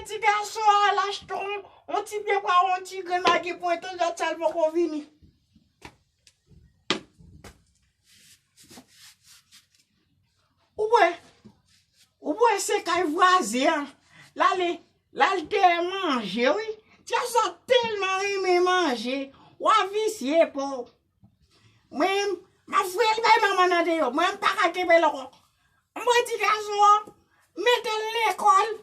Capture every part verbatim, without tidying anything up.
Ti gason a al achte yon, yon ti pye pwav, yon ti grenn magi pou enteryè sa l poko vini. Ou wè, ou wè se kay vwazen an. L ale, l al dèyè manje, wi. Ti gason sa tèlman renmen manje. W a visye, po. Mwen, m ap voye l bay manman nan deyò. Mwen, m pa ka kenbe l ankò. M pran ti gason an, mete l lekòl.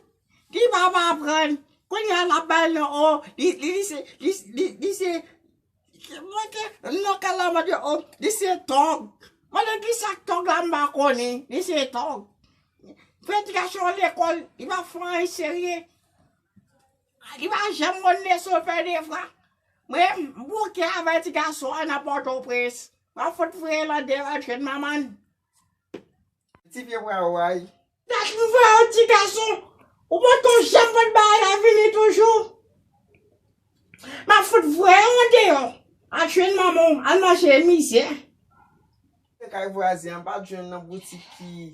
Li pa, pa aprann. Kounye a, l ap bay l nan, o, li, li, li se, li, li, li se, mwen te, nan kal la, mwen te, o, li se tòg. Mwen te, ki sa k tòg la, m pa konnen. Li se tòg. Fè ti gason an lekòl, li pa fè anyen serye. Li pa janm konn leson, fè devwa. Mwen, m bouke avè ti gason an nan Pòtoprens. M ap fout voye l andeyò, al jwenn manman l. Ti pye pwawo a. Dat m voye yon ti gason. Ou poko janm pot bagay la vini toujou. M ap fout voye w andeyò. Al jwenn manman w, al manje mizè. Se kay vwazen an, m pa t jwenn nan boutik ki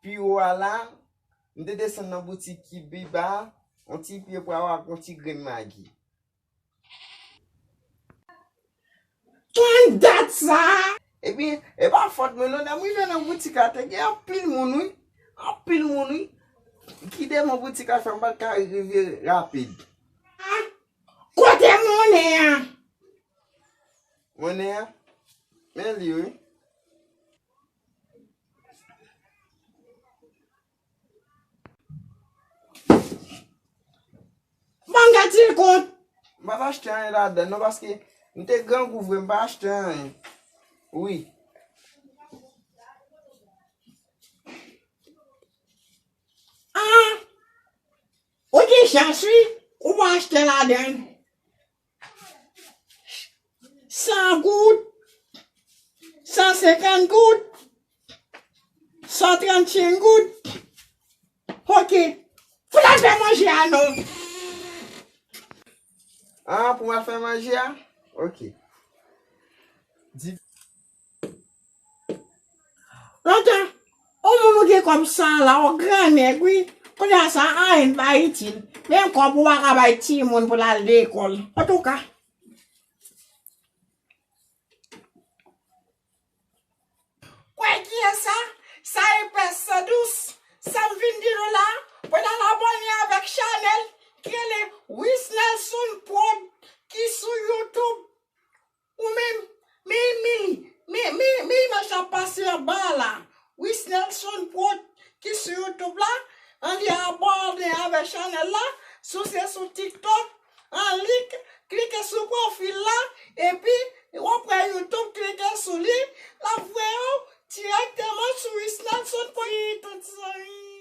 pi wo a la. M te desann nan boutik ki pi ba a, yon ti pye pwawo ak yon ti grenn magi. Tann dat sa a! Ebyen, e pa fòt mwen non, lè m rive nan boutik la, te gen anpil moun, wi. Anpil moun, wi. Ki devan boutik la fè m pa t ka rive rapid. Ah, kote monnen an? Monnen an? Men li, wi. Ban m gade ti kont. M pa t achte anyen ladan non, paske m te grangou vre, m pa achte anyen. Wi. Ah, ou gen chans, wi. Ou pa achte ladan. San goud, san senkant goud, san trannsenk goud. Ok. Fout al fè manje a non. Ah, pou m al fè manje a? Ok. Di Lontan, yon moun ou gen kòb sa la, yon gran nèg, wi. Kounye a sa, anyen pa itil. Menm kòb ou pa ka bay timoun pou l al lekòl. Antouka. Kwè kiyès sa? Sa e pès san dous. Sa m vin di nou la, pou n al abòne avèk chanèl ki rele Wisnelson Prod ki sou YouTube. Ou menm, men, men, men, men, men imaj la pase anba la. Wisnelson Prod ki sou YouTube la, ann li abòne avèk chanèl la, si w se sou TikTok, ann li, klike sou pwofil la, epi w ap wè YouTube, klike sou li, l ap voye w dirèkteman sou Wisnelson Prod. Wi, tout zanmi.